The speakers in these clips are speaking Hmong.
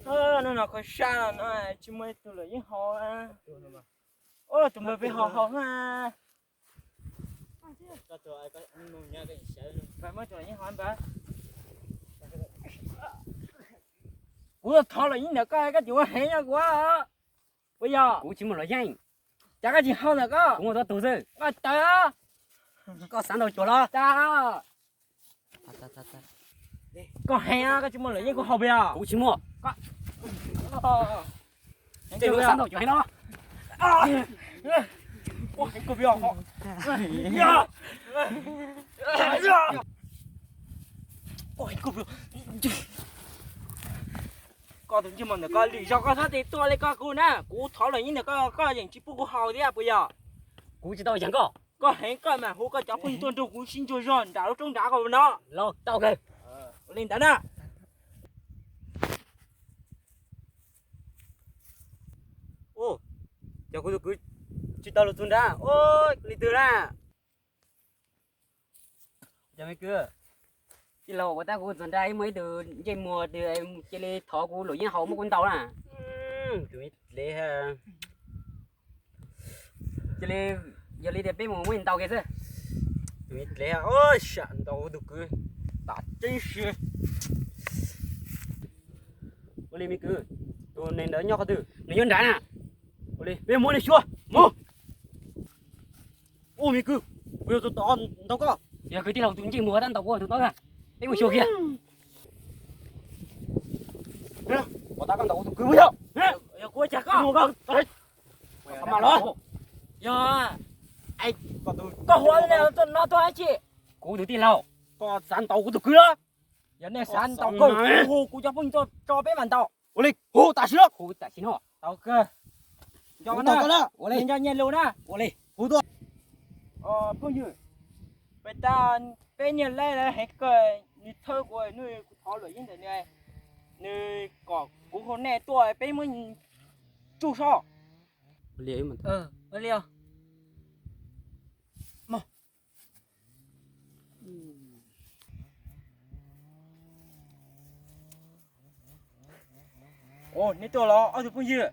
Hnub no kho sab no tsis muaj ib tug luam yeeb haus. Ua tus npawg peb haus haus na. Kuv thov luam yeeb ntawm koj, koj tsis ua heev nyob kuv. Puas yog? Kuv tsis muaj luam yeeb. Cas koj tsis haus ntawm koj? Kuv muaj tib tug xwb. Koj tawm. Koj xav ntaus cuag los? Koj heev, koj tsis muaj luam yeeb kuv haus puas yog? Kuv tsis muaj. Xav ntaus cuag heev no. Koj tus ntsej muag ntawm koj, lwm zaus koj txhob tes tuaj li koj kuv na. Kuv thov luam yeeb ntawm koj, koj yeej tsis pub kuv haus thiab puas yog? Kuv tsis tau yeem koj. Koj heev koj mas hu koj cov phooj ywg tuaj nrog kuv sib ntsuas zog nram lub roob nrad koj no. Los tau kawg. Ua li ntawd na. Ua, cov kuv tus kwv tsis tau los txog nrad, ua li twg na? Cov me kwv, tij laug, kuv tab kuv txog nrad ib muaj ib tug ntsej muag twg cia li thov kuv luam yeeb haus muab kuv ntaus na. Tus me dlev, cia li, yog li tias peb mus muab ntaus kiag xwb. Tus me dlev, sam ntaus kuv tus kwv tas tseeb si. Ua li me kwv, tus neeg ntawd nyob qhov twg? Nws nyob nrad na. Ua li peb muab nws xyuas mus. Ua me kwv, kuv yog tus tom ntaus koj. Yog kwv tij laug tus ntsej muag tab ntaus kuv tus tom na. Peb mus xyuas kiag. Pom tab koj ntaus kuv tus kwv yog. Yog kuv cas koj. Mas los. Yog koj hu no tuaj dab tsi? Kuv tus tij laug. Koj xav ntaus kuv tus kwv los? Yog nej xav ntaus kawg, hu kuv cov phooj ywg tuaj tso peb mam ntaus. Ua li, hu tam sim no. Hu tam sim no. Tau kawg. Nco na, nco nyias lus na. Ua li, hu tuaj. Phooj ywg, peb tas peb niag laib heev kawg, nws thawb kuv, nws kuv thov luam yeeb ntawm nws, nws kom kuv hu nej tuaj peb muab tsuj so. Ua li os. Neb tuaj los ob tug phooj ywg?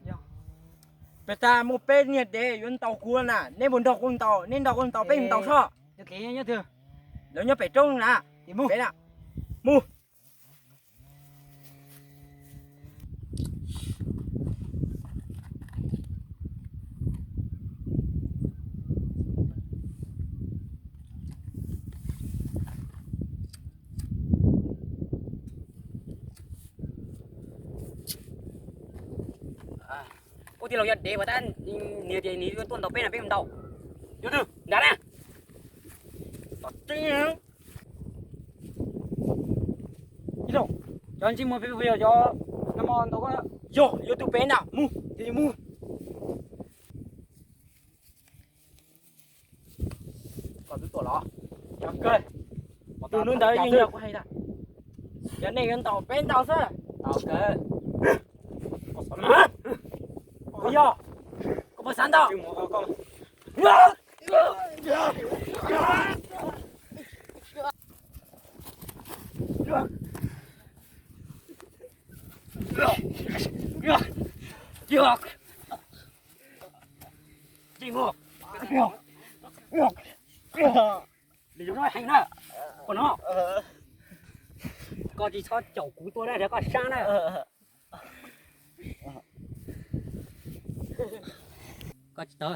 Peb tas muaj peb niag dev yuav ntaus kuv na, neb puas nrog kuv ntaus? Neb nrog kuv ntaus peb ntaus soj. Lawv nyob pem roob na. Mus. Ua tij laug, yog dev uas tab nws tias nws yuav tuaj ntaus peb no peb mus ntaus. Yog twg nrad na? Tom tseeb. Ib zaug, cov ntsej muag peb yog cov no ntaus koj. Yog, yog tus pem na, mus, mus. Koj twb tuaj los? Yog kawg. Tus hnub ntawd yeej yog kuv hais tias yog nej yuav ntaus peb ntaus xwb. Tau kawg. Yog, koj puas xav ntaus? Li no heev na. Ua no, koj tsis txhob caum kuv tuaj na, koj sab na. Koj tsis tau.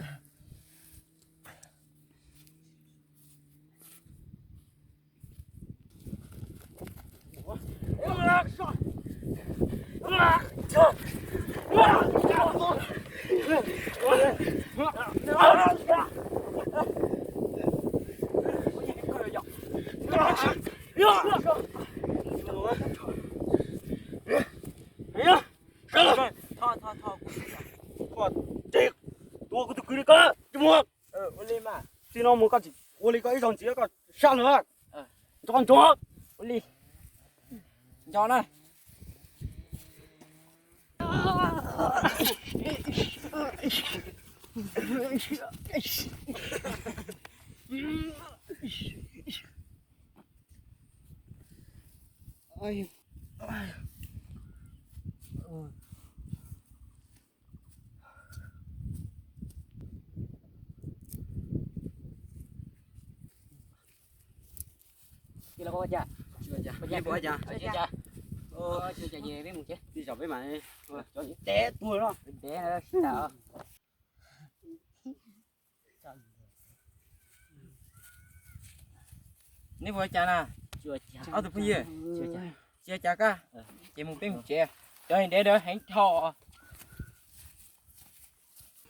Tua kuv tus kwv li koj tsis muaj. Txij no mus koj tsis ua li koj ib zaug ntxiv koj sab lawm. Nco nco. Ua li. Nco na. Tsis ua cas, tsis ua cas, tsis ua cas, tsis ua cas, tsis ua cas, peb mus tsev. Tej zaum peb mam cov niag dev tuag no. Dev no. Neb puas ua cas na? Ob tug phooj ywg, tsis ua cas koj, ces mus peb mus tsev. Cov niag dev ntawd heev dhau.